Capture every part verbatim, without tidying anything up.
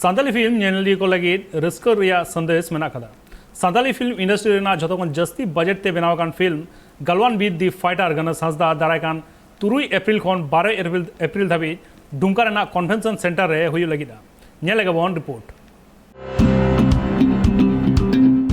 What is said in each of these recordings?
Santali film ᱧᱮᱧᱮᱞᱤᱭᱟᱹ ᱠᱚ ᱞᱟᱹᱜᱤᱫ ᱨᱟᱹᱥᱠᱟᱹ ᱨᱮᱭᱟᱜ ᱥᱟᱸᱫᱮᱥ ᱢᱮᱱᱟᱜ ᱟᱠᱟᱫᱟ᱾ ᱥᱟᱱᱛᱟᱞᱤ ᱯᱷᱤᱞᱢ ᱤᱱᱰᱟᱥᱴᱨᱤ ᱨᱮᱱᱟᱜ ᱡᱷᱚᱛᱚ ᱠᱷᱚᱱ ᱡᱟᱹᱥᱛᱤ ᱵᱟᱡᱮᱴ ᱛᱮ ᱵᱮᱱᱟᱣ ᱟᱠᱟᱱ ᱯᱷᱤᱞᱢ ᱜᱟᱞᱣᱟᱱ ᱵᱤᱨ ᱫᱤ ᱯᱷᱟᱭᱴᱟᱨ ᱜᱟᱱᱮᱥ ᱦᱟᱸᱥᱫᱟ ᱫᱟᱨᱟᱭ ᱠᱟᱱ ᱛᱩᱨᱩᱭ ᱮᱯᱨᱤᱞ ᱠᱷᱚᱱ ᱵᱟᱨᱚᱭ ᱮᱯᱨᱤᱞ, ᱮᱯᱨᱤᱞ ᱫᱷᱟᱹᱵᱤᱡ ᱰᱩᱢᱠᱟ ᱨᱮᱱᱟᱜ ᱠᱚᱱᱵᱷᱮᱱᱥᱚᱱ ᱥᱮᱱᱴᱟᱨ ᱨᱮ ᱦᱩᱭᱩᱜ ᱞᱟᱹᱜᱤᱫᱼᱟ᱾ ᱧᱮᱞ ᱞᱮᱜᱮ ᱵᱚᱱ ᱨᱤᱯᱳᱨᱴ᱾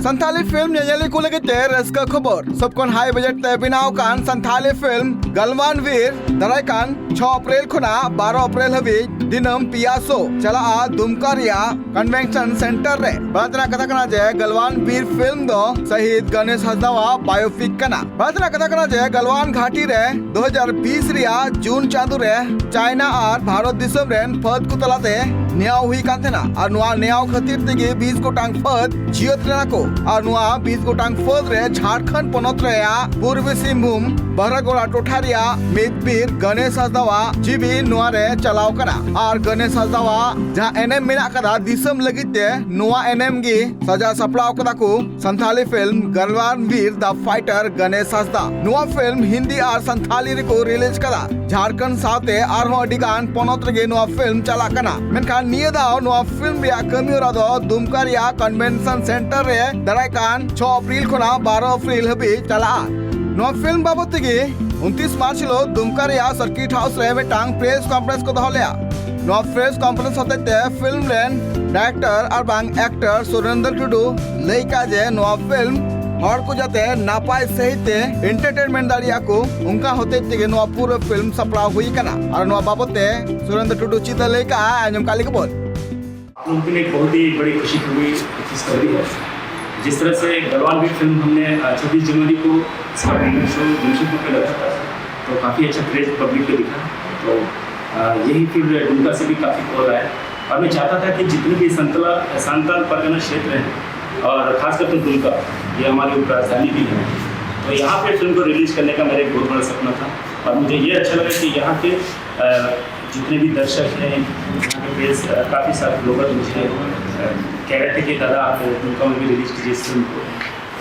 ᱥᱟᱱᱛᱟᱞᱤ ᱯᱷᱤᱞᱢ ᱧᱮᱧᱮᱞᱤ ᱠᱚ ᱞᱟᱹᱜᱤᱫ ᱛᱮ ᱨᱟᱹᱥᱠᱟᱹ ᱠᱷᱚᱵᱚᱨ᱾ ᱥᱚᱵ ᱠᱷᱚᱱ ᱦᱟᱭ ᱵᱟᱡᱮᱴ ᱛᱮ ᱵᱮᱱᱟᱣ ᱟᱠᱟᱱ ᱥᱟᱱᱛᱟᱞᱤ ᱯᱷᱤᱞᱢ ᱜᱟᱞᱣᱟᱱ ᱵᱤᱨ ᱫᱟᱨᱟᱭ ᱠᱟᱱ ᱪᱷᱚ ᱮᱯᱨᱤᱞ ᱠᱷᱚᱱᱟᱜ ᱵᱟᱨᱚ ᱮᱯᱨᱤᱞ ᱦᱟᱹᱵᱤᱡ ᱫᱤᱱᱟᱹᱢ ᱯᱮᱭᱟ ᱥᱳ ᱪᱟᱞᱟᱜᱼᱟ ᱫᱩᱢᱠᱟ ᱨᱮᱭᱟᱜ ᱠᱚᱱᱵᱷᱮᱱᱥᱚᱱ ᱥᱮᱱᱴᱟᱨ ᱨᱮ᱾ ᱵᱟᱲᱟᱭ ᱛᱮᱱᱟᱜ ᱠᱟᱛᱷᱟ ᱠᱟᱱᱟ ᱡᱮ ᱜᱟᱞᱣᱟᱱ ᱵᱤᱨ ᱯᱷᱤᱞᱢ ᱫᱚ ᱥᱟᱹᱦᱤᱫ ᱜᱚᱱᱮᱥ ᱦᱟᱸᱥᱫᱟᱣᱟᱜ ᱵᱟᱭᱳᱯᱤᱠ ᱠᱟᱱᱟ᱾ ᱵᱟᱲᱟᱭ ᱛᱮᱱᱟᱜ ᱠᱟᱛᱷᱟ ᱠᱟᱱᱟ ᱡᱮ ᱜᱟᱞᱣᱟᱱ ᱜᱷᱟᱴᱤ ᱨᱮ ᱫᱩ ᱦᱟᱡᱟᱨ ᱵᱤᱥ ᱨᱮᱭᱟᱜ ᱡᱩᱱ ᱪᱟᱸᱫᱳ ᱨᱮ ᱪᱟᱭᱱᱟ ᱟᱨ ᱵᱷᱟᱨᱚᱛ ᱫᱤᱥᱚᱢ ᱨᱮᱱ ᱯᱷᱟᱹᱫ ᱠᱚ ᱛᱟᱞᱟᱛᱮ ᱱᱮᱭᱟᱣ ᱦᱩᱭ ᱠᱟᱱ ᱛᱟᱦᱮᱱᱟ᱾ ᱟᱨ ᱱᱚᱣᱟ ᱱᱮᱭᱟᱣ ᱠᱷᱟᱹᱛᱤᱨ ᱛᱮᱜᱮ ᱵᱤᱥ ᱜᱚᱴᱟᱝ ᱯᱷᱟᱹᱫ ᱡᱤᱭᱟᱹᱛ ᱞᱮᱱᱟ ᱠᱚ᱾ ᱟᱨ ᱱᱚᱣᱟ ᱵᱤᱥ ᱜᱚᱴᱟᱝ ᱯᱷᱟᱹᱫ ᱨᱮ ᱡᱷᱟᱲᱠᱷᱚᱸᱰ ᱯᱚᱱᱚᱛ ᱨᱮᱭᱟᱜ ᱯᱩᱨᱵᱤ ᱥᱤᱝᱵᱷᱩᱢ ᱵᱟᱨᱟᱜᱳᱲᱟ ᱴᱚᱴᱷᱟ ᱨᱮᱭᱟᱜ ᱢᱤᱫ ᱵᱤᱨ ᱜᱚᱱᱮᱥ ᱦᱟᱸᱥᱫᱟᱣᱟᱜ ᱡᱤᱣᱤ ᱱᱚᱣᱟ ᱨᱮ ᱪᱟᱞᱟᱣ ᱠᱟᱱᱟ᱾ ᱟᱨ ᱜᱚᱱᱮᱥ ᱦᱟᱸᱥᱫᱟᱣᱟᱜ ᱡᱟᱦᱟᱸ ᱮᱱᱮᱢ ᱢᱮᱱᱟᱜ ᱠᱟᱫᱟ ᱫᱤᱥᱚᱢ ᱞᱟᱹᱜᱤᱫ ᱛᱮ, ᱱᱚᱣᱟ ᱮᱱᱮᱢ ᱜᱮ ᱥᱟᱡᱟᱣ ᱥᱟᱯᱲᱟᱣ ᱠᱟᱫᱟ ᱠᱚ ᱥᱟᱱᱛᱷᱟᱞᱤ ᱯᱷᱤᱞᱢ ᱜᱟᱞᱣᱟᱱ ᱵᱤᱨ ᱫᱟ ᱯᱷᱟᱭᱴᱟᱨ ᱜᱚᱱᱮᱥ ᱦᱟᱸᱥᱫᱟ᱾ ᱱᱚᱣᱟ ᱯᱷᱤᱞᱢ ᱦᱤᱱᱫᱤ ᱟᱨ ᱥᱟᱱᱛᱷᱟᱞᱤ ᱨᱮᱠᱚ ᱨᱤᱞᱤᱡᱽ ᱠᱟᱫᱟ᱾ ᱡᱷᱟᱲᱠᱷᱚᱸᱰ ᱥᱟᱶᱛᱮ ᱟᱨᱦᱚᱸ ᱟᱹᱰᱤ ᱜᱟᱱ ᱯᱚᱱᱚᱛ ᱨᱮᱜᱮ ᱱᱚᱣᱟ ᱯᱷᱤᱞᱢ ᱪᱟᱞᱟᱜ ᱠᱟᱱᱟ᱾ ᱢᱮᱱᱠᱷᱟᱱ ᱱᱤᱭᱟᱹ ᱫᱷᱟᱣ ᱱᱚᱣᱟ ᱯᱷᱤᱞᱢ ᱨᱮᱭᱟᱜ ᱠᱟᱹᱢᱤ ᱦᱚᱨᱟ ᱫᱚ ᱫᱩᱢᱠᱟ ᱨᱮᱭᱟᱜ ᱠᱚᱱᱵᱷᱮᱱᱥᱚᱱ ᱥᱮᱱᱴᱟᱨ ᱨᱮ ᱫᱟᱨᱟᱭ ᱠᱟᱱ ᱪᱷᱚ ᱮᱯᱨᱤᱞ ᱠᱷᱚᱱᱟᱜ ᱵᱟᱨᱚ ᱮᱯᱨᱤᱞ ᱦᱟᱹᱵᱤᱡ ᱪᱟᱞᱟᱜᱼᱟ᱾ ᱱᱚᱣᱟ ᱯᱷᱤᱞᱢ ᱵᱟᱵᱚᱫ ᱛᱮᱜᱮ ᱩᱱᱛᱤᱥ ᱢᱟᱨᱪ ᱦᱤᱞᱳᱜ ᱫᱩᱢᱠᱟ ᱨᱮᱭᱟᱜ ᱥᱟᱨᱠᱤᱴ ᱦᱟᱣᱩᱥ ᱨᱮ ᱢᱤᱫᱴᱟᱝ ᱯᱨᱮᱥ ᱠᱚᱱᱯᱷᱟᱨᱮᱱᱥ ᱠᱚ ᱫᱚᱦᱚ ᱞᱮᱫᱼᱟ᱾ ᱱᱚᱣᱟ ᱯᱨᱮᱥ ᱠᱚᱱᱯᱷᱟᱨᱮᱱᱥ ᱦᱚᱛᱮᱡ ᱛᱮ ᱯᱷᱤᱞᱢ ᱨᱮᱱ ᱰᱟᱭᱨᱮᱠᱴᱚᱨ ᱟᱨ ᱵᱟᱝ ᱮᱠᱴᱚᱨ ᱥᱩᱨᱮᱱᱫᱨᱚ ᱴᱩᱰᱩ ᱞᱟᱹᱭ ᱠᱟᱜ ᱡᱮ ᱱᱚᱣᱟ ᱯᱷᱤᱞᱢ ᱦᱚᱲ ᱠᱚ ᱡᱟᱛᱮ ᱱᱟᱯᱟᱭ ᱥᱟᱹᱦᱤᱡ ᱛᱮ ᱮᱱᱴᱟᱨᱴᱮᱱᱢᱮᱱᱴ ᱫᱟᱲᱮᱭᱟᱜᱼᱟ ᱠᱚ, ᱚᱱᱠᱟ ᱦᱚᱛᱮᱡ ᱛᱮᱜᱮ ᱱᱚᱣᱟ ᱯᱩᱨᱟᱹ ᱯᱷᱤᱞᱢ ᱥᱟᱯᱲᱟᱣ ᱦᱩᱭ ᱟᱠᱟᱱᱟ᱾ ᱟᱨ ᱱᱚᱣᱟ ᱵᱟᱵᱚᱫ ᱛᱮ ᱥᱩᱨᱮᱱᱫᱨᱚ ᱴᱩᱰᱩ ᱪᱮᱫ ᱮ ᱞᱟᱹᱭ ᱠᱟᱜᱼᱟ, ᱟᱸᱡᱚᱢ ᱠᱟᱜ ᱞᱮᱜᱮ ᱵᱚᱱ᱾ आप लोगों के लिए एक बहुत ही बड़ी खुशी की हुई खुशखबरी है। जिस तरह से गलवान भी फिल्म हमने छब्बीस जनवरी को इसका प्रीमियर शो जमशेदपुर पे रखा था, तो काफ़ी अच्छा क्रेज पब्लिक को दिखा। तो अ, यही फिर डुमका से भी काफ़ी कॉल आया और मैं चाहता था कि जितने भी संतला सांताल परगना क्षेत्र हैं और खासकर तो दुमका, ये हमारी उपराजधानी भी है, तो यहाँ पे फिल्म को रिलीज करने का मेरा एक बहुत बड़ा सपना था। और मुझे ये अच्छा लगा कि यहाँ के अ, जितने भी दर्शक हैं, यहाँ के प्रेस, अ, काफ़ी सारे लोग मुझे अ, कह रहे थे कि दादा, आप दुमका में भी रिलीज कीजिए इस फिल्म को।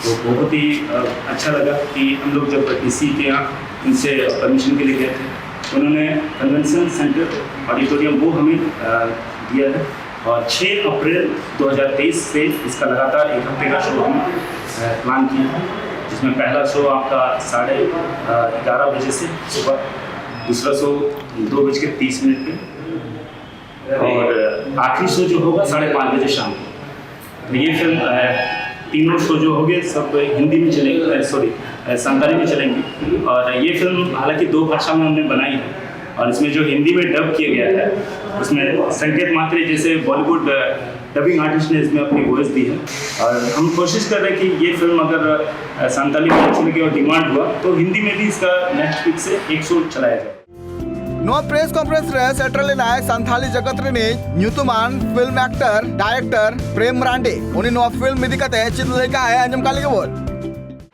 तो बहुत ही अ, अच्छा लगा कि हम लोग जब डीसी के यहाँ उनसे परमिशन के लिए गए थे, उन्होंने कन्वेंशन सेंटर ऑडिटोरियम वो हमें अ, दिया है। और छः अप्रैल दो हज़ार तेईस से इसका लगातार एक हफ्ते का शो हम प्लान किया है, जिसमें पहला शो आपका साढ़े ग्यारह बजे से सुबह, दूसरा शो दो बज के तीस मिनट पे, और आखिरी शो जो होगा साढ़े पाँच बजे शाम को। तो ये फिल्म अ, तीनों शो जो होंगे सब हिंदी में चलेंगे, सॉरी, संताली में चलेंगे। और ये फिल्म हालांकि दो भाषा में हमने बनाई है, और इसमें जो हिंदी में डब किया गया है, उसमें संकेत मात्रे जैसे बॉलीवुड डबिंग आर्टिस्ट ने इसमें अपनी वॉइस दी है। और हम कोशिश कर रहे हैं कि ये फिल्म अगर अ, संताली में अच्छी लगे और डिमांड हुआ, तो हिंदी में भी इसका नेक्स्ट वीक से एक शो चलाया जाए। ᱱᱚᱣᱟ ᱯᱨᱮᱥ ᱠᱚᱱᱯᱷᱟᱨᱮᱱᱥ ᱨᱮ ᱥᱮᱴᱮᱨ ᱞᱮᱱᱟᱭ ᱥᱟᱱᱛᱷᱟᱞᱤ ᱡᱚᱜᱚᱛ ᱨᱤᱱᱤᱡ ᱧᱩᱛᱩᱢᱟᱱ ᱯᱷᱤᱞᱢ ᱟᱠᱴᱚᱨ ᱰᱟᱭᱨᱮᱠᱴᱚᱨ ᱯᱨᱮᱢ ᱢᱟᱨᱟᱱᱰᱤ᱾ ᱩᱱᱤ ᱱᱚᱣᱟ ᱯᱷᱤᱞᱢ ᱤᱫᱤ ᱠᱟᱛᱮ ᱪᱮᱫ ᱞᱟᱹᱭ ᱠᱟᱜᱼᱟᱭ, ᱟᱸᱡᱚᱢ ᱠᱟᱜ ᱞᱮᱜᱮ ᱵᱚᱱ᱾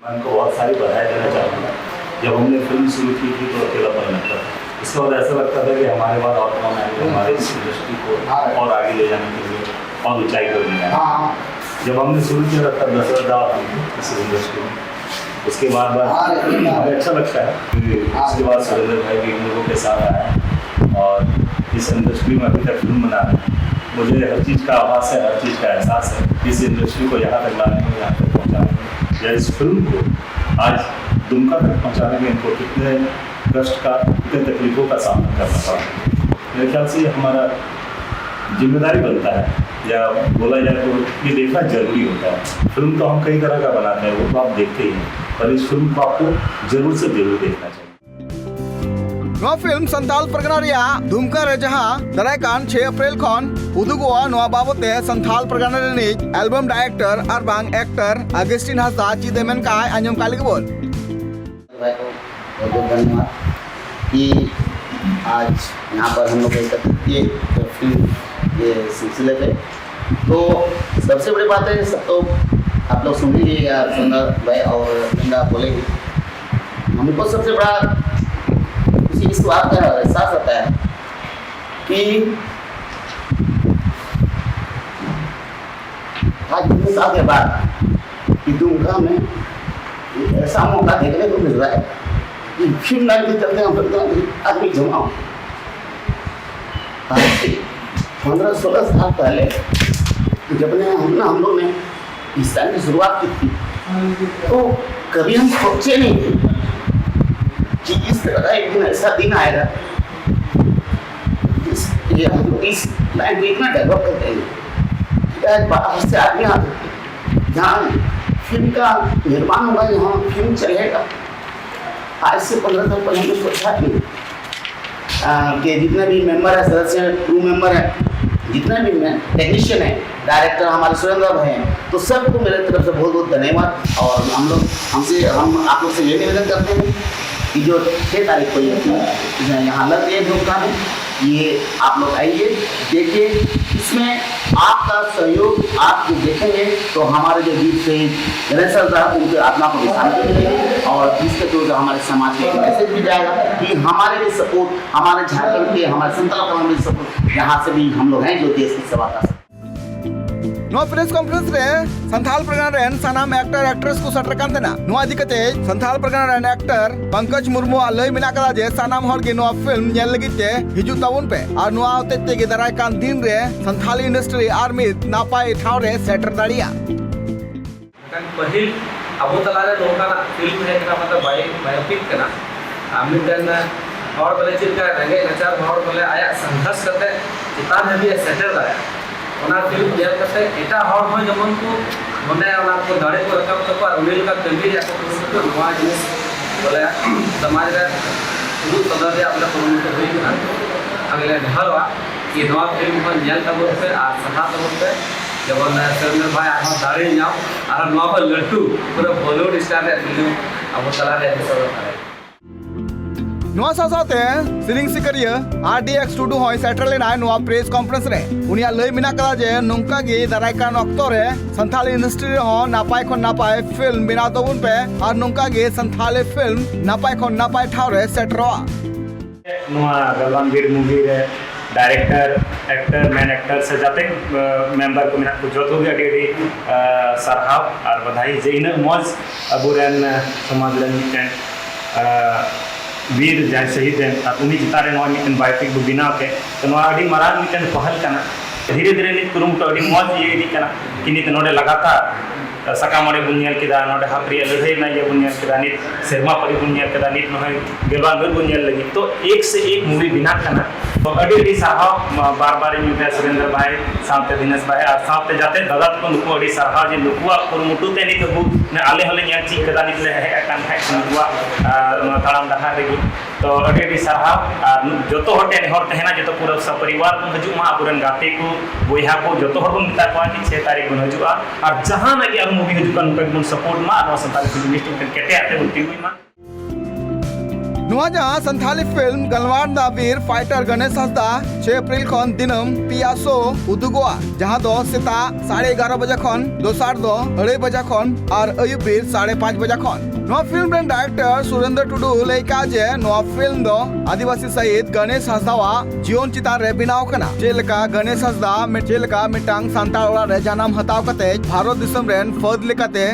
मैं उनको बहुत सारी बधाई देना चाहूँगा। जब हमने फिल्म शुरू की थी तो अकेलापन लगता था, उसके बाद ऐसा लगता था कि हमारे बाद और कौन आएंगे हमारे इस इंडस्ट्री को और आगे ले जाने के लिए और ऊंचाई पर ले जाने के लिए। जब हमने शुरू किया था तब दशरथ दा और हम थे इस इंडस्ट्री में। उसके बाद बाद हमें अच्छा लगता है कि उसके बाद सुरेंद्र भाई भी हम लोगों के साथ आए हैं और इस इंडस्ट्री में अभी तक फिल्म बना रहे हैं। मुझे हर चीज़ का आभास है, हर चीज़ का एहसास है। इस इंडस्ट्री को यहाँ तक लाने में, यहाँ तक पहुँचाने में या इस फिल्म को आज दुमका तक पहुँचाने में इनको कितने कष्ट का, कितने तकलीफों का सामना करना पड़ा। मेरे ख्याल से ये हमारा जिम्मेदारी बनता है, या बोला जाए तो ये देखना जरूरी होता है। फिल्म तो हम कई तरह का बनाते हैं, वो तो आप देखते ही हैं, पर इस फिल्म को आपको जरूर से जरूर देखना चाहिए। ᱱᱚᱣᱟ ᱯᱷᱤᱞᱢ ᱥᱟᱱᱛᱟᱞ ᱯᱟᱨᱜᱟᱱᱟ ᱨᱮᱭᱟᱜ ᱫᱩᱢᱠᱟ ᱨᱮ ᱡᱟᱦᱟᱸ ᱫᱟᱨᱟᱭ ᱠᱟᱱ ᱪᱷᱮᱭ ᱮᱯᱨᱤᱞ ᱠᱷᱚᱱ ᱩᱫᱩᱜᱚᱜᱼᱟ, ᱱᱚᱣᱟ ᱵᱟᱵᱚᱛ ᱛᱮ ᱥᱟᱱᱛᱟᱞ ᱯᱟᱨᱜᱟᱱᱟ ᱨᱤᱱᱤᱡ ᱮᱞᱵᱟᱢ ᱰᱟᱭᱨᱮᱠᱴᱚᱨ ᱟᱨ ᱵᱟᱝ ᱮᱠᱴᱚᱨ ᱟᱜᱮᱥᱴᱤᱱ ᱦᱟᱸᱥᱫᱟ ᱪᱮᱫ ᱮ ᱢᱮᱱ ᱠᱟᱜᱼᱟᱭ, ᱟᱸᱡᱚᱢ ᱠᱟᱜ ᱞᱮᱜᱮ ᱵᱚᱱ᱾ भाई को बहुत बहुत धन्यवाद कि आज यहाँ पर हम लोग एकत्रित किए तो फिल्म ये सिलसिले पे। तो सबसे बड़ी बात है, सब तो आप लोग सुनेंगे या सुंदर भाई और गंगा बोलेंगे। हमको सबसे बड़ा खुशी इस बात का एहसास होता है कि आज इतने साल के बाद कि दुमका में एक ऐसा मौका देखने को मिल रहा है कि फिल्म लाइन के चलते हम लोग आदमी जमा हो। पंद्रह सोलह साल पहले जब ने हम ना हम लोग ने इस तरह की शुरुआत की थी, तो कभी हम सोचे नहीं थे कि इस तरह का एक दिन ऐसा दिन आएगा, इस ये हम लोग इस लाइन को इतना डेवलप कर देंगे। आज बाहर से आदमी आते हैं, जहाँ फिल्म का निर्माण होगा, यहाँ फिल्म चलेगा। आज से पंद्रह साल पहले हमने सोचा नहीं कि जितने भी मेंबर है, सदस्य, क्रू मेंबर है, जितने भी टेक्नीशियन है, डायरेक्टर हमारे सुरेंद्र भाई हैं, तो सबको मेरे तरफ से बहुत बहुत धन्यवाद। और हम लोग हमसे हम आप लोग से ये निवेदन करते हैं कि जो छः तारीख को ये फिल्म यहाँ लग रही है धूमधाम है, ये आप लोग आइए, देखिए। इसमें आपका सहयोग, आप जो देखेंगे तो हमारे जो वीर शहीद गणेश सर साहब, उनकी आत्मा को भी शांति मिलेगी और जिसके थ्रू जो हमारे समाज को एक मैसेज भी जाएगा कि हमारे भी सपोर्ट, हमारे झारखंड के, हमारे संताल कौम में सपोर्ट, यहाँ से भी हम लोग हैं जो देश की सेवा कर सकते हैं। ᱱᱚᱣᱟ ᱯᱨᱮᱥ ᱠᱚᱱᱯᱷᱟᱨᱮᱱᱥ ᱨᱮ ᱥᱟᱱᱛᱟᱲ ᱯᱟᱨᱜᱟᱱᱟ ᱨᱮᱱ ᱥᱟᱱᱟᱢ ᱮᱠᱴᱟᱨ ᱮᱠᱴᱨᱮᱥ ᱠᱚ ᱥᱮᱴᱮᱨ ᱠᱟᱱ ᱛᱟᱦᱮᱱᱟ᱾ ᱱᱚᱣᱟ ᱤᱫᱤ ᱠᱟᱛᱮ ᱥᱟᱱᱛᱟᱲ ᱯᱟᱨᱜᱟᱱᱟ ᱨᱮᱱ ᱮᱠᱴᱟᱨ ᱯᱚᱝᱠᱚᱡᱽ ᱢᱩᱨᱢᱩᱣᱟᱜ ᱞᱟᱹᱭ ᱢᱮᱱᱟᱜ ᱟᱠᱟᱫᱟ ᱡᱮ ᱥᱟᱱᱟᱢ ᱦᱚᱲ ᱜᱮ ᱱᱚᱣᱟ ᱯᱷᱤᱞᱢ ᱧᱮᱞ ᱞᱟᱹᱜᱤᱫ ᱛᱮ ᱦᱤᱡᱩᱜ ᱛᱟᱵᱚᱱ ᱯᱮ ᱟᱨ ᱱᱚᱣᱟ ᱦᱚᱛᱮᱡ ᱛᱮᱜᱮ ᱫᱟᱨᱟᱭ ᱠᱟᱱ ᱫᱤᱱ ᱨᱮ ᱥᱟᱱᱛᱟᱲᱤ ᱤᱱᱰᱟᱥᱴᱨᱤ ᱟᱨ ᱢᱤᱫ ᱱᱟᱯᱟᱭ ᱴᱷᱟᱶ ᱨᱮ ᱥᱮᱴᱮᱨ ᱫᱟᱲᱮᱭᱟᱜᱼᱟ᱾ ᱢᱮᱱᱠᱷᱟᱱ ᱯᱟᱹᱦᱤᱞ ᱟᱵᱚ ᱛᱟᱞᱟᱨᱮ ᱱᱚᱝᱠᱟᱱᱟᱜ ᱯᱷᱤᱞᱢ ᱦᱮᱡ ᱠᱟᱱᱟ, ᱚᱱᱟ ᱫᱚ ᱵᱟᱭᱳ ᱵᱟᱭᱳᱯᱤᱠ ᱠᱟᱱᱟ᱾ ᱟᱨ ᱢᱤᱫᱴᱮᱱ ᱦᱚᱲ ᱵᱚᱞᱮ ᱪᱮᱫ ᱞᱮᱠᱟ ᱨᱮᱸᱜᱮᱡ ᱱᱟᱪᱟᱨ ᱦᱚᱲ ᱵᱚᱞᱮ ᱟᱭᱟᱜ ᱥᱚᱝᱜᱷᱟᱥ ᱠᱟᱛᱮ ᱪᱮᱛᱟᱱ ᱦᱟᱹᱵᱤᱡ ᱮ ᱥᱮᱴᱮᱨ ᱫᱟᱲᱮᱭᱟᱜᱼᱟ, ᱚᱱᱟ ᱯᱷᱤᱞᱢ ᱧᱮᱞ ᱠᱟᱛᱮ ᱮᱴᱟᱜ ᱦᱚᱲ ᱦᱚᱸ ᱡᱮᱢᱚᱱ ᱠᱚ ᱢᱚᱱᱮ ᱚᱱᱟ ᱠᱚ ᱫᱟᱲᱮ ᱠᱚ ᱨᱟᱠᱟᱵ ᱛᱟᱠᱚᱣᱟ ᱟᱨ ᱩᱱᱤ ᱞᱮᱠᱟ ᱠᱟᱹᱢᱤ ᱨᱮᱭᱟᱜ ᱠᱚ ᱠᱩᱨᱩᱢᱩᱴᱩ᱾ ᱱᱚᱣᱟ ᱡᱤᱱᱤᱥ ᱵᱚᱞᱮ ᱥᱚᱢᱟᱡᱽ ᱨᱮ ᱩᱫᱩᱜ ᱥᱚᱫᱚᱨ ᱨᱮᱭᱟᱜ ᱵᱚᱞᱮ ᱠᱩᱨᱩᱢᱩᱴᱩ ᱦᱩᱭ ᱠᱟᱱᱟ᱾ ᱟᱨ ᱞᱮ ᱱᱮᱦᱚᱨᱚᱜᱼᱟ ᱡᱮ ᱱᱚᱣᱟ ᱯᱷᱤᱞᱢ ᱦᱚᱸ ᱧᱮᱞ ᱛᱟᱵᱚᱱ ᱯᱮ ᱟᱨ ᱥᱟᱨᱦᱟᱣ ᱛᱟᱵᱚᱱ ᱯᱮ, ᱡᱮᱢᱚᱱ ᱥᱩᱨᱮᱱᱫᱨᱚ ᱵᱷᱟᱭ ᱟᱨᱦᱚᱸ ᱫᱟᱲᱮ ᱧᱟᱢ ᱟᱨ ᱱᱚᱣᱟ ᱠᱷᱚᱱ ᱞᱟᱹᱴᱩ ᱯᱩᱨᱟᱹ ᱵᱚᱞᱤᱣᱩᱰ ᱥᱴᱟᱨ ᱨᱮᱭᱟᱜ ᱯᱷᱤᱞᱢ ᱟᱵᱚ ᱛᱟᱞᱟᱨᱮ ᱟᱹᱜᱩ ᱥᱚᱫᱚᱨ ᱫᱟᱲᱮᱭᱟᱜᱼᱟ᱾ ᱱᱚᱣᱟ ᱥᱟᱶ ᱥᱟᱶᱛᱮ ᱥᱮᱨᱮᱧ ᱥᱤᱠᱟᱹᱨᱤᱭᱟᱹ ᱟᱨ ᱰᱤ ᱮᱠᱥ ᱴᱩᱰᱩ ᱦᱚᱸᱭ ᱥᱮᱴᱮᱨ ᱞᱮᱱᱟᱭ ᱱᱚᱣᱟ ᱯᱨᱮᱥ ᱠᱚᱱᱯᱷᱟᱨᱮᱱᱥ ᱨᱮ᱾ ᱩᱱᱤᱭᱟᱜ ᱞᱟᱹᱭ ᱢᱮᱱᱟᱜ ᱠᱟᱫᱟ ᱡᱮ ᱱᱚᱝᱠᱟ ᱜᱮ ᱫᱟᱨᱟᱭ ᱠᱟᱱ ᱚᱠᱛᱚ ᱨᱮ ᱥᱟᱱᱛᱟᱲᱤ ᱤᱱᱰᱟᱥᱴᱨᱤ ᱨᱮᱦᱚᱸ ᱱᱟᱯᱟᱭ ᱠᱷᱚᱱ ᱱᱟᱯᱟᱭ ᱯᱷᱤᱞᱢ ᱵᱮᱱᱟᱣ ᱛᱟᱵᱚᱱ ᱯᱮ ᱟᱨ ᱱᱚᱝᱠᱟ ᱜᱮ ᱥᱟᱱᱛᱟᱲᱤ ᱯᱷᱤᱞᱢ ᱱᱟᱯᱟᱭ ᱠᱷᱚᱱ ᱱᱟᱯᱟᱭ ᱴᱷᱟᱶ ᱨᱮ ᱥᱮᱴᱮᱨᱚᱜᱼᱟ᱾ ᱱᱚᱣᱟ ᱜᱟᱞᱣᱟᱱ ᱵᱤᱨ ᱢᱩᱵᱷᱤ ᱨᱮ ᱰᱟᱭᱨᱮᱠᱴᱚᱨ, ᱮᱠᱴᱚᱨ, ᱢᱮᱱ ᱮᱠᱴᱚᱨ ᱥᱮ ᱡᱟᱛᱮ ᱢᱮᱢᱵᱟᱨ ᱠᱚ ᱢᱮᱱᱟᱜ ᱠᱚ ᱡᱚᱛᱚ ᱜᱮ ᱟᱹᱰᱤ ᱟᱹᱰᱤ ᱥᱟᱨᱦᱟᱣ ᱟᱨ ᱵᱟᱫᱷᱟᱭ ᱡᱮ ᱤᱱᱟᱹᱜ ᱢᱚᱡᱽ ᱟᱵᱚᱨᱮᱱ ᱥᱚᱢᱟᱡᱽ ᱨᱮᱱ ᱢᱤᱫᱴᱮᱱ ᱵᱤᱨ ᱡᱟᱦᱟᱸᱭ ᱥᱟᱹᱦᱤᱫ ᱮᱱ, ᱟᱨ ᱩᱱᱤ ᱪᱮᱛᱟᱱ ᱨᱮ ᱱᱚᱣᱟ ᱢᱤᱫᱴᱮᱱ ᱵᱟᱭᱳᱯᱤᱠ ᱵᱚ ᱵᱮᱱᱟᱣ ᱠᱮᱫ, ᱛᱚ ᱱᱚᱣᱟ ᱟᱹᱰᱤ ᱢᱟᱨᱟᱝ ᱢᱤᱫᱴᱮᱱ ᱯᱟᱦᱟᱞ ᱠᱟᱱᱟ᱾ ᱫᱷᱤᱨᱮ ᱫᱷᱤᱨᱮ ᱱᱤᱛ ᱠᱩᱨᱩᱢᱩᱴᱩ ᱟᱹᱰᱤ ᱢᱚᱡᱽ ᱤᱭᱟᱹ ᱤᱫᱤᱜ ᱠᱟᱱᱟ᱾ ᱠᱤ ᱱᱤᱛ ᱱᱚᱰᱮ ᱞᱟᱜᱟᱛᱟᱨ ᱥᱟᱠᱟᱢ ᱟᱲᱮ ᱵᱚᱱ ᱧᱮᱞ ᱠᱮᱫᱟ, ᱱᱚᱰᱮ ᱦᱟᱯ ᱨᱮᱭᱟᱜ ᱞᱟᱹᱲᱦᱟᱹᱭ ᱨᱮᱱᱟᱜ ᱤᱭᱟᱹ ᱵᱚᱱ ᱧᱮᱞ ᱠᱮᱫᱟ, ᱱᱤᱛ ᱥᱮᱨᱢᱟ ᱯᱟᱹᱨᱤ ᱵᱚᱱ ᱧᱮᱞ ᱠᱮᱫᱟ, ᱱᱤᱛ ᱱᱚᱜᱼᱚᱭ ᱜᱮᱞᱵᱟᱝ ᱜᱟᱹᱨ ᱵᱚᱱ ᱧᱮᱞ ᱞᱟᱹᱜᱤᱫ᱾ ᱛᱚ ᱮᱠ ᱥᱮ ᱮᱠ ᱢᱩᱵᱷᱤ ᱵᱮᱱᱟᱜ ᱠᱟᱱᱟ᱾ ᱛᱚ ᱟᱹᱰᱤ ᱟᱹᱰᱤ ᱥᱟᱨᱦᱟᱣ, ᱢᱟ-, ᱵᱟᱨ ᱵᱟᱨ ᱤᱧ ᱢᱮᱛᱟᱭᱟ ᱥᱩᱨᱮᱱᱫᱨᱚ ᱵᱷᱟᱭ, ᱥᱟᱶᱛᱮ ᱫᱤᱱᱮᱥ ᱵᱷᱟᱭ ᱟᱨ ᱥᱟᱶᱛᱮ ᱡᱟᱛᱮ ᱫᱟᱫᱟ ᱛᱟᱠᱚ ᱱᱩᱠᱩ ᱟᱹᱰᱤ ᱥᱟᱨᱦᱟᱣ ᱡᱮ ᱱᱩᱠᱩᱣᱟᱜ ᱠᱩᱨᱩᱢᱩᱴᱩ ᱛᱮ ᱱᱤᱛ ᱟᱵᱚ, ᱢᱟᱱᱮ, ᱟᱞᱮ ᱦᱚᱸᱞᱮ ᱧᱮᱞ ᱪᱮᱫ ᱠᱟᱫᱟ, ᱱᱤᱛ ᱞᱮ ᱦᱮᱡ ᱟᱠᱟᱱ ᱠᱷᱟᱡ ᱱᱩᱠᱩᱣᱟᱜ, ᱟᱨ, ᱱᱚᱣᱟ ᱛᱟᱲᱟᱢ ᱰᱟᱦᱟᱨ ᱨᱮᱜᱮ᱾ ᱛᱚ ᱟᱹᱰᱤ ᱟᱹᱰᱤ ᱥᱟᱨᱦᱟᱣ, ᱟᱨ ᱡᱚᱛᱚ ᱦᱚᱲ ᱴᱷᱮᱱ ᱱᱮᱦᱚᱨ ᱛᱟᱦᱮᱱᱟ, ᱡᱚᱛᱚ ᱯᱩᱨᱟᱹ ᱥᱚᱯᱚᱨᱤᱵᱟᱨ ᱵᱚᱱ ᱦᱤᱡᱩᱜ ᱢᱟ, ᱟᱵᱚᱨᱮᱱ ᱜᱟᱛᱮ ᱠᱚ, ᱵᱚᱭᱦᱟ ᱠᱚ, ᱡᱚᱛᱚ ᱦᱚᱲ ᱵᱚᱱ ᱢᱮᱛᱟ ᱠᱚᱣᱟ ᱡᱮ ᱪᱷᱮ ᱛᱟᱹᱨᱤᱠᱷ ᱵᱚᱱ ᱦᱤᱡᱩᱜᱼᱟ᱾ ᱟᱨ ᱡᱟᱦᱟᱱᱟᱜ ᱜᱮ ᱟᱨ ᱢᱩᱵᱷᱤ ᱦᱤᱡᱩᱜ ᱠᱟᱱ, ᱱᱚᱝᱠᱟ ᱜᱮᱵᱚᱱ ᱥᱟᱯᱳᱨᱴ ᱢᱟ, ᱟᱨ ᱱᱚᱣᱟ ᱥᱟᱱᱛᱟᱲᱤ ᱯᱷᱤᱞᱢ ᱤᱱᱰᱟᱥᱴᱨᱤ ᱢᱤᱫᱴᱮᱱ ᱠᱮᱴᱮᱡ ᱟᱜ ᱛᱮᱵᱚᱱ ᱛᱤᱸᱜᱩᱭ ᱢᱟ᱾ ᱱᱚᱣᱟ ᱡᱟᱦᱟᱸ ᱥᱟᱱᱛᱷᱟᱞᱤ ᱯᱷᱤᱞᱢ ᱜᱟᱞᱣᱟᱨ ᱫᱟ ᱵᱤᱨ ᱯᱷᱟᱭᱴᱟᱨ ᱜᱚᱱᱮᱥ ᱦᱟᱸᱥᱫᱟ ᱪᱷᱚᱭ ᱮᱯᱨᱤᱞ ᱠᱷᱚᱱ ᱫᱤᱱᱟᱹᱢ ᱯᱮᱭᱟ ᱥᱳ ᱩᱫᱩᱜᱚᱜᱼᱟ, ᱡᱟᱦᱟᱸ ᱫᱚ ᱥᱮᱛᱟᱜ ᱥᱟᱲᱮ ᱮᱜᱟᱨᱚ ᱵᱟᱡᱟ ᱠᱷᱚᱱ, ᱫᱚᱥᱟᱨ ᱫᱚ ᱟᱹᱲᱟᱹᱭ ᱵᱟᱡᱟ ᱠᱷᱚᱱ ᱟᱨ ᱟᱹᱭᱩᱵ ᱵᱮᱨ ᱥᱟᱲᱮ ᱯᱟᱸᱪ ᱵᱟᱡᱟ ᱠᱷᱚᱱ᱾ ᱱᱚᱣᱟ ᱯᱷᱤᱞᱢ ᱨᱮᱱ ᱰᱟᱭᱨᱮᱠᱴᱚᱨ ᱥᱩᱨᱮᱱᱫᱨᱚ ᱴᱩᱰᱩ ᱞᱟᱹᱭ ᱠᱟᱜᱼᱟ ᱡᱮ ᱱᱚᱣᱟ ᱯᱷᱤᱞᱢ ᱫᱚ ᱟᱹᱫᱤᱵᱟᱹᱥᱤ ᱥᱟᱹᱦᱤᱫ ᱜᱚᱱᱮᱥ ᱦᱟᱸᱥᱫᱟᱣᱟᱜ ᱡᱤᱭᱚᱱ ᱪᱮᱛᱟᱱ ᱨᱮ ᱵᱮᱱᱟᱣ ᱠᱟᱱᱟ᱾ ᱪᱮᱫ ᱞᱮᱠᱟ ᱜᱚᱱᱮᱥ ᱦᱟᱸᱥᱫᱟ ᱢᱤᱫ, ᱪᱮᱫ ᱞᱮᱠᱟ ᱢᱤᱫᱴᱟᱝ ᱥᱟᱱᱛᱟᱲ ᱚᱲᱟᱜ ᱨᱮ ᱡᱟᱱᱟᱢ ᱦᱟᱛᱟᱣ ᱠᱟᱛᱮ ᱵᱷᱟᱨᱚᱛ ᱫᱤᱥᱚᱢ ᱨᱮᱱ ᱯᱷᱟᱹᱫ ᱞᱮᱠᱟᱛᱮ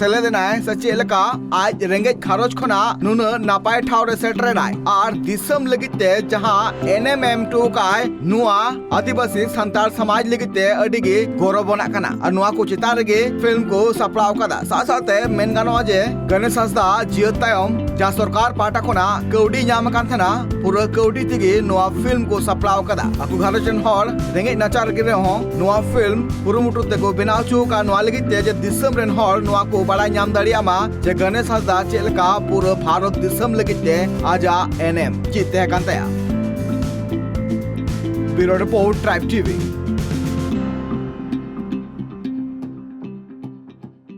ᱥᱮᱞᱮᱫ ᱮᱱᱟᱭ, ᱥᱮ ᱪᱮᱫ ᱞᱮᱠᱟ ᱟᱡ ᱨᱮᱸᱜᱮᱡ ᱜᱷᱟᱨᱚᱸᱡᱽ ᱠᱷᱚᱱᱟᱜ ᱱᱩᱱᱟᱹᱜ ᱱᱟᱯᱟᱭ ᱴᱷᱟᱶ ᱨᱮ ᱥᱮᱴᱮᱨ ᱮᱱᱟᱭ ᱟᱨ ᱫᱤᱥᱚᱢ ᱞᱟᱹᱜᱤᱫ ᱛᱮ ᱡᱟᱦᱟᱸ ᱮᱱᱮᱢ ᱮᱢ ᱦᱚᱴᱚ ᱠᱟᱜᱼᱟᱭ, ᱱᱚᱣᱟ ᱟᱹᱫᱤᱵᱟᱹᱥᱤ ᱥᱟᱱᱛᱟᱲ ᱥᱚᱢᱟᱡᱽ ᱞᱟᱹᱜᱤᱫ ᱛᱮ ᱟᱹᱰᱤ ᱜᱮ ᱜᱚᱨᱚᱵ ᱟᱱᱟᱜ ᱠᱟᱱᱟ᱾ ᱟᱨ ᱱᱚᱣᱟ ᱠᱚ ᱪᱮᱛᱟᱱ ᱨᱮᱜᱮ ᱯᱷᱤᱞᱢ ᱠᱚ ᱥᱟᱯᱲᱟᱣ ᱠᱟᱫᱟ᱾ ᱥᱟᱶ ᱥᱟᱶᱛᱮ ᱢᱮᱱ ᱜᱟᱱᱚᱜᱼᱟ ᱡᱮ ᱜᱚᱱᱮᱥ ᱦᱟᱸᱥᱫᱟ ᱡᱤᱭᱟᱹᱛ ᱛᱟᱭᱚᱢ ᱡᱟᱦᱟᱸ ᱥᱚᱨᱠᱟᱨ ᱯᱟᱦᱴᱟ ᱠᱷᱚᱱᱟᱜ ᱠᱟᱹᱣᱰᱤ ᱧᱟᱢ ᱟᱠᱟᱱ ᱛᱟᱦᱮᱱᱟ, ᱯᱩᱨᱟᱹ ᱠᱟᱹᱣᱰᱤ ᱛᱮᱜᱮ ᱱᱚᱣᱟ ᱯᱷᱤᱞᱢ ᱠᱚ ᱥᱟᱯᱲᱟᱣ ᱠᱟᱫᱟ᱾ ᱟᱠᱚ ᱜᱷᱟᱨᱚᱸᱡᱽ ᱨᱮᱱ ᱦᱚᱲ ᱨᱮᱸᱜᱮᱡ ᱱᱟᱪᱟᱨ ᱨᱮᱜᱮ ᱨᱮᱦᱚᱸ ᱱᱚᱣᱟ ᱯᱷᱤᱞᱢ ᱠᱩᱨᱩᱢᱩᱴᱩ ᱛᱮᱠᱚ ᱵᱮᱱᱟᱣ ᱦᱚᱪᱚ ᱟᱠᱟᱫ, ᱱᱚᱣᱟ ᱞᱟᱹᱜᱤᱫ ᱛᱮ ᱡᱮ ᱫᱤᱥᱚᱢ ᱨᱮᱱ ᱦᱚᱲ ᱱᱚᱣᱟ ᱠᱚ ᱵᱟᱲᱟᱭ ᱧᱟᱢ ᱫᱟᱲᱮᱭᱟᱜ ᱢᱟ ᱡᱮ ᱜᱚᱱᱮᱥ ᱦᱟᱸᱥᱫᱟ ᱪᱮᱫ ᱞᱮᱠᱟ ᱯᱩᱨᱟᱹ ᱵᱷᱟᱨᱚᱛ ᱫᱤᱥᱚᱢ ᱞᱟᱹᱜᱤᱫ ᱛᱮ ᱟᱡᱟᱜ ᱮᱱᱮᱢ ᱪᱮᱫ ᱛᱟᱦᱮᱸ ᱠᱟᱱ ᱛᱟᱭᱟ᱾ Bureau Report, Tribe TV.